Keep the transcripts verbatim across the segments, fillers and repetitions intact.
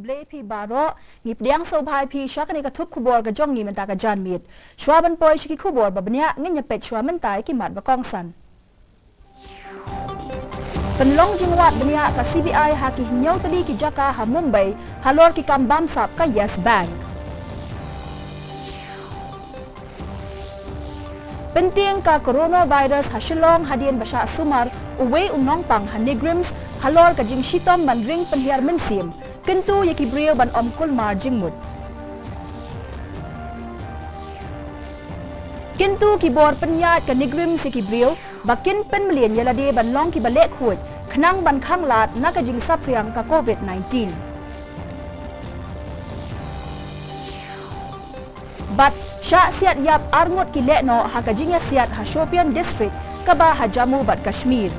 Khublei phi baroh, ngi pdiang sngewbha ïa phi sha kane ka thup khubor ka jong ngi mynta ka janmiet. Shuwa ban poi sha ki khubor ba bniah, ngin ïa peit shuwa mynta ïa ki mat ba kongsan. Pynlong jingwad bniah ka C B I ha ki hynñiew tylli ki jaka ha Mumbai halor ki kam bamsap ka Yes Bank. Pyntieng ka coronavirus ha Shillong hadien ba shah sumar uwei u nongpang ha NEIGRIHMS halor ka jingshitom ban ring pynhiar mynsiem, kyntu ïa ki briew ban ym kulmar jingmut. Kyntu ki bor pynïaid ka NEIGRIHMS ïa ki briew ba kin pynmlien ïa lade ban long kiba leh khuid khnang ban khanglad na ka jingsaphriang ka COVID nineteen. Bad shah siat ïap arngut ki lehnoh ha ka jingïasiat ha Shopian District kaba ha Jammu bad Kashmir.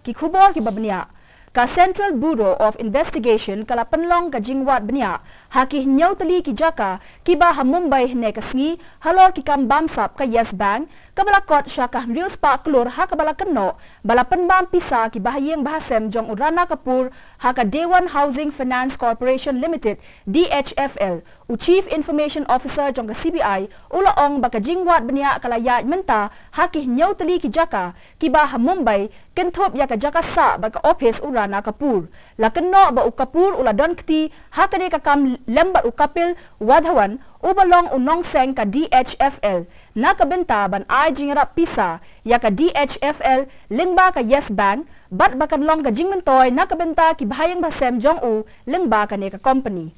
Ki khubor kiba bniah. Ka Central Bureau of Investigation ka la pynlong ka jingwad bniah ha ki hynñiew tylli ki jaka kiba ha Mumbai hynne ka sngi halor ki kam bamsap ka Yes Bank, kaba la kot sha ka hynriew spah klur ha kaba la kynnoh ba la pynbam pisa ki bahaïing bahasem jong u Rana Kapoor ha ka Dewan Housing Finance Corporation Limited, D H F L. U Chief Information Officer jong ka C B I u la ong ba ka jingwad bniah ka la ïaid mynta ha ki hynñiew tylli ki jaka kiba ha Mumbai, kynthup ïa ka jaka sah bad ka ophis u Rana Kapoor. La kynnoh ba u Kapoor u la don kti ha kane ka kam lem bad u Kapil Wadhawan uba long u nongseng ka D H F L. Na ka bynta ban ai jingïarap pisa ïa ka D H F L lyngba ka Yes Bank, bad ba kan long ka jingmyntoi na ka bynta ki bahaïing bahasem jong u lyngba kane ka company.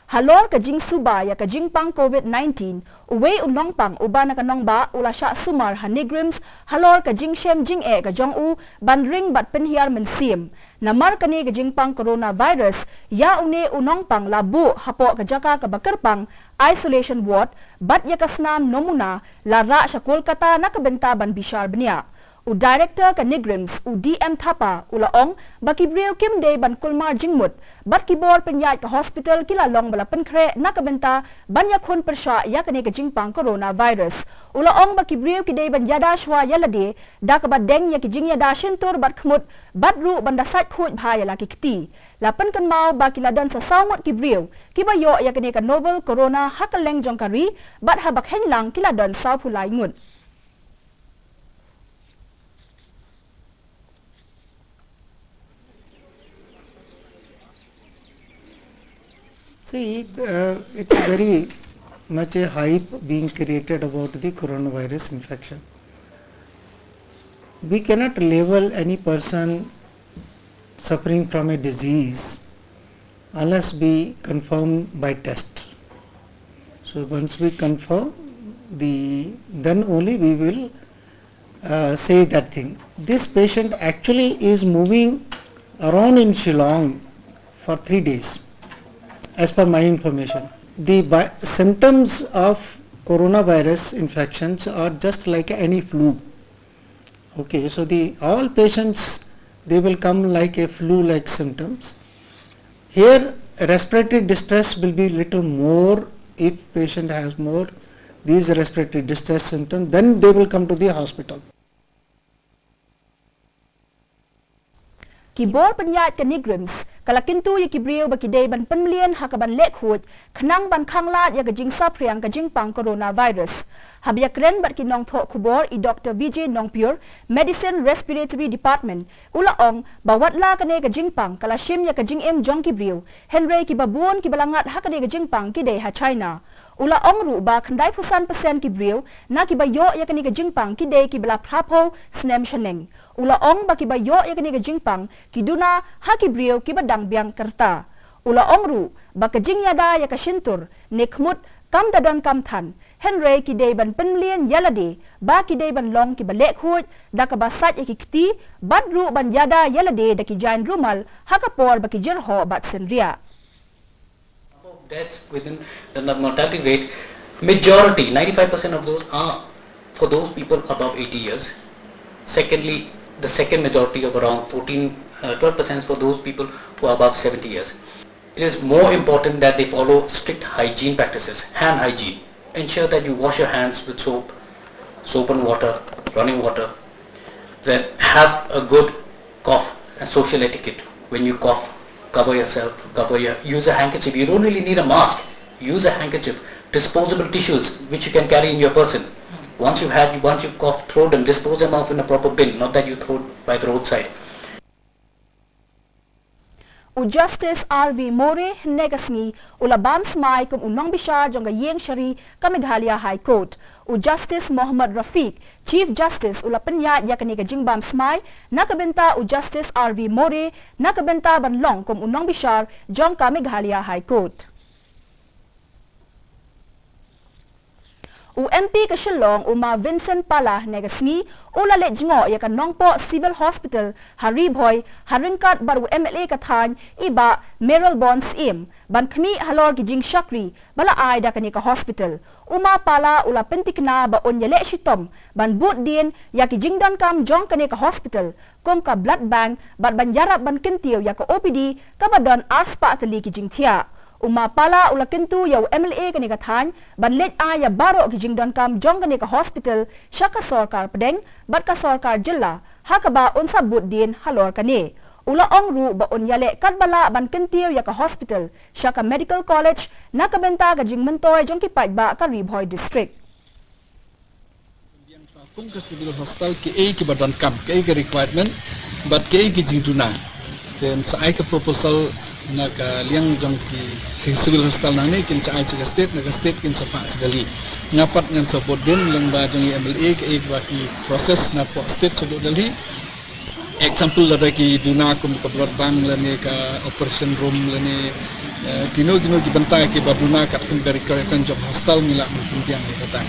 Halor ka jingsuba ïa ka jingpang COVID nineteen, uwei u nongpang uba na ka nongbah u la shah sumar ha NEIGRIHMS halor ka jingshem jingeh ka jong u ban ring bad pynhiar mynsiem. Namar kane ka jingpang coronavirus, ïa une u nongpang la buh hapoh ka jaka kaba kyrpang, isolation ward, bad ïa ka snam nomuna la rah sha Kolkata na ka bynta ban bishar bniah. U Director ka NEIGRIHMS, u D M Thapa, u la ong ba ki briew kim dei ban kulmar jingmut, bad ki bor pynïaid ka hospital ki la long ba la pynkhreh na ka bynta ban ïakhun pyrshah ïa kane ka jingpang coronavirus. U la ong ba ki briew ki dei ban ïada shuwa ïa lade da kaba deng ïa ki jingïada shyntur bad khmut, bad ruh ban da sait khuid bha ïa la ki kti. La pynkynmaw ba ki la don sa saw ngut ki briew kiba ïoh ïa kane ka novel corona ha kylleng jong ka ri, bad haba kheiñ lang ki la don sawphew lai ngut. See, uh, it's very much a hype being created about the coronavirus infection. We cannot label any person suffering from a disease unless we confirm by test. So once we confirm the, then only we will uh, say that thing. This patient actually is moving around in Shillong for three days, as per my information. The bi- symptoms of coronavirus infections are just like any flu. Okay, so the all patients, they will come like a flu-like symptoms. Here, respiratory distress will be little more. If patient has more these respiratory distress symptoms, then they will come to the hospital. Ki bor pynïaid ka NEIGRIHMS ka la kyntu ïa ki briew ba ki dei ban pynmlien ha kaban leh khuid khnang ban khanglad ïa ka jingsaphriang ka jingpang coronavirus. Haba ïakren bad ki nongthoh khubor, i Doktor Vijay Nongpure, Medicine Respiratory Department, u la ong ba watla kane ka jingpang ka la shim ïa ka jingim jong ki briew, hynrei kiba bun kiba la ngat ha kane ka jingpang ki dei ha China. U la ong ruh ba khyndai phew san percent ki briew na kiba ïoh ïa kane ka jingpang ki dei kiba la phra phew snem shaneng. U la ong ba kiba ïoh ïa kane ka jingpang ki duna ha ki briew kiba dang biang ka rta. U la ong ruh ba ka jingïada ïa ka shyntur ne khmut kam da don kam than, hynrei ki dei ban pynmlien ïa lade ba ki dei ban long kiba leh khuid da kaba sait ïa ki kti, bad ruh ban ïada ïa lade da ki jaiñ rumal ha ka por ba ki jyrhoh bad synriah. Number of deaths within the mortality rate, majority, ninety-five percent of those are for those people above eighty years. Secondly, the second majority of around fourteen, uh, twelve percent for those people who are above seventy years. It is more important that they follow strict hygiene practices, hand hygiene. Ensure that you wash your hands with soap, soap and water, running water. Then have a good cough and social etiquette. When you cough, cover yourself, cover your, use a handkerchief. You don't really need a mask. Use a handkerchief. Disposable tissues, which you can carry in your person. Once you've had, once you've coughed, throw them, dispose them off in a proper bin, not that you throw it by the roadside. U Justice R V More hynne ka sngi u la bam smai kum u nongbishar jong ka ïing shari ka Meghalaya High Court. U Justice Mohammad Rafiq, Chief Justice, u la pynïaid ïa kane ka jingbam smai na ka bynta u Justice R V More na ka bynta ban long kum u nongbishar jong ka Meghalaya High Court. U M P ka Shillong, u Ma Vincent Pala, hynne ka sngi u la leit jngoh ïa ka Nongpoh Civil Hospital ha Ri Bhoi, ha ryngkat bad u M L A ka thaiñ, i Bah Mayralborn Syiem, ban khmih halor ki jingshakri ba la ai da kane ka hospital. U Ma Pala u la pyntikna ba un ïaleh shitom ban bud dien ïa ki jingdonkam jong kane ka hospital, kum ka blood bank, bad ban ïarap ban kyntiew ïa ka O P D kaba don arspah tylli ki jingthiah. U Ma Pala u la kyntu ïa u M L A kane ka thaiñ ban leit ai ïa baroh ki jingdonkam jong kane ka hospital sha ka sorkar pdeng bad ka sorkar jylla, ha kaba un sa bud dien halor kane. U la ong ruh ba un ïaleh katba lah ban kyntiew ïa ka hospital sha ka Medical College na ka bynta ka jingmyntoi jong ki paidbah ka Ri Bhoi District. Kum ka Civil Hospital, kiei kiba donkam, kiei ki requirement bad kiei ki jingduna. Te ngin sa ai ka proposal na ka liang jong ki, ki Civil Hospital nangne, kin sa ai sha ka state, na ka state kin sa phah sha Delhi. Nga pat ngan sa bud dien lyngba jong i M L A kiei kiba ki process napoh state shaduh Delhi. Example, lada ki duna kum ka blood bank lane ka operation room lane, eh, kino kino ki bynta kiba duna katkum ka requirement jong hospital, ngi lah ban pynbiang ïa kata.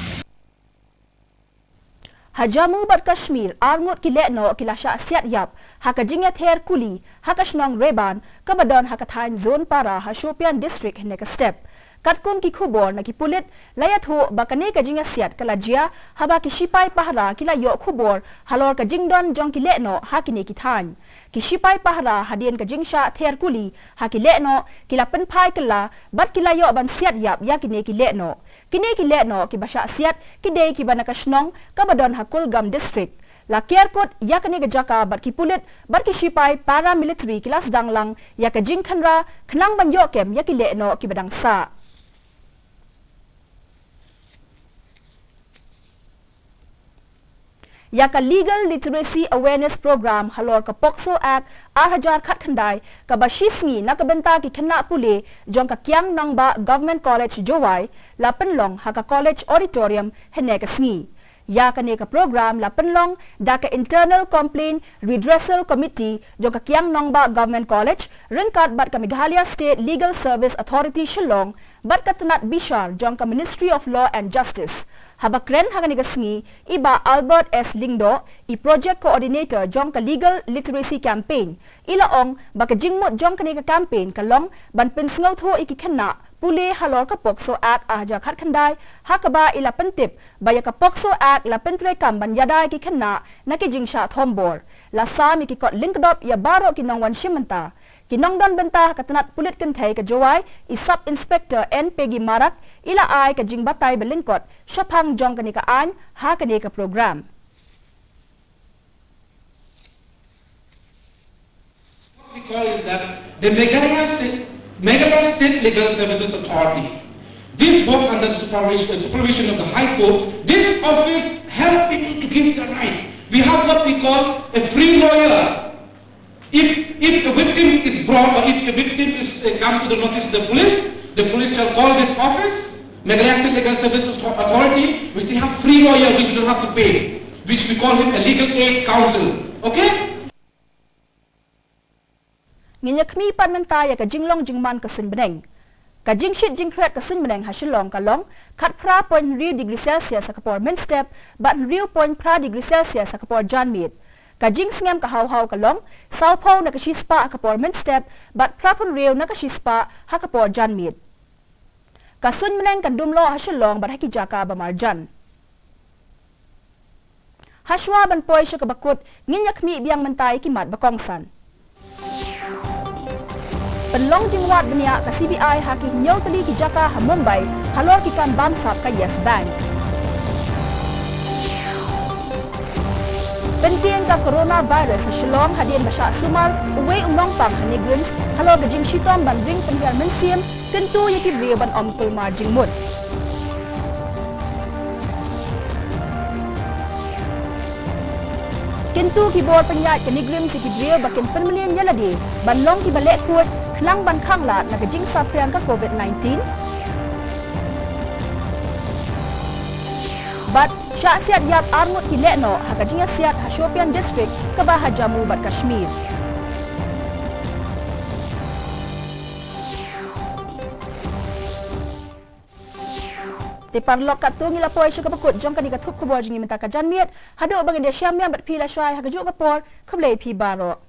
Ha Jammu bad Kashmir, arngut ki lehnoh ki la shah siat ïap ha ka jingïather kuli ha ka shnong Reban kaba don ha ka thaiñ Zonpara ha Shopian District hynne ka step. Katkum ki khubor na ki pulit, la ïathuh ba kane ka jingïasiat ka la jia haba ki shipai pahara ki la ïoh khubor halor ka jingdon jong ki lehnoh ha kine ki thaiñ. Ki shipai pahara, hadien ka jingshah ther kuli ha ki lehnoh, ki la pynphai kylla bad ki la ïoh ban siat ïap ïa kine ki lehnoh. Kine ki lehnoh kiba shah siat ki dei kiba na ka shnong kaba don ha Kulgam District. La kiar kut ïa kane ka jaka bad ki pulit bad ki shipai paramilitary ki la sdang lang ïa ka jingkhynra khnang ban ïoh kem ïa ki lehnoh kiba dang sah. Ïa ka Legal Literacy Awareness Program halor ka POCSO Act ar hajar khatkhyndai, kaba shisngi na ka bynta ki khynnah pule jong ka Kiang Nangbah Government College Jowai, la pynlong ha ka College Auditorium hynne ka sngi. Ïa kane ka program la pynlong da ka Internal Complaint Redressal Committee jong ka Kiang Nangbah Government College ryngkat bad ka Meghalaya State Legal Service Authority Shillong bad ka tnat bishar jong ka Ministry of Law and Justice. Haba kren ha kane ka sngi i Bah Albert S Lyngdoh, i Project Coordinator jong ka Legal Literacy Campaign, i la ong ba ka jingmut jong kane ka campaign ka long ban pynsngewthuh ïa ki khynnah pule halor ka POCSO Act ar hajar khatkhyndai, ha kaba i la pyntip ba ïa ka POCSO Act la pyntreikam ban ïada ïa ki khynnah na ki jingshah thombor. La sam ïa ki kot lyngkdop ïa baroh ki nongwan shim bynta. Ki nongdon bynta ha ka tnat pulit kynthei ka Jowai, i Sub Inspector N Peggy Marak, i la ai ka jingbatai ba lyngkot shaphang jong kane ka aiñ ha kane ka program. What we call is that the Meghalaya State, Meghalaya State Legal Services Authority, this work under the supervision, supervision of the High Court, this office help people to give their right. We have what we call a free lawyer. If, if a victim is brought or if a victim is uh, come to the notice of the police, the police shall call this office, Meghalaya State Legal Services Authority, which they have free lawyer, which you don't have to pay, which we call him a legal aid counsel. Okay? Ngin ïa khmih pat mynta ïa ka jinglong jingman ka suiñ bneng. Ka jingshit jingkhriat ka suiñ bneng ha Shillong ka long khatphra point hynriew degree Celsius ha ka por mynstep bad hynriew point phra degree Celsius ha ka por janmiet. Ka jingsngem ka haw haw ka long sawphew na ka shispah ha ka por mynstep bad phraphew hynriew na ka shispah ha ka por janmiet. Ka suiñ bneng kan dum loh ha Shillong bad ha ki jaka ba marjan. Hashwa ban poi sha kaba kut, ngin ïa khmih biang mynta ïa ki mat ba kongsan. Pynlong jingwad bniah ka C B I ha ki hynñiew tylli ki jaka ha Mumbai halor ki kam bamsap ka Yes Bank. Pyntieng ka coronavirus ha Shillong hadien ba shah sumar uwei u nongpang ha NEIGRIHMS halor ka jingshitom ban ring pynhiar mynsiem, kyntu ïa ki briew ban ym kulmar jingmut. Kyntu ki bor pynïaid ka NEIGRIHMS ïa ki briew ba kin pynmlien ïa lade ban long kiba leh khuid khnang ban khanglad na ka jingsaphriang ka COVID nineteen. Bad shah siat ïap arngut ki lehnoh ha ka jingïasiat ha Shopian District kaba ha Jammu bad Kashmir. Te paralok, katto ngi la poi sha kaba kut jong kane ka thup khubor jong ngi mynta ka janmiet. Haduh ba ngin ïashem biang bad phi lashai ha kajuh ka por, khublei phi baroh.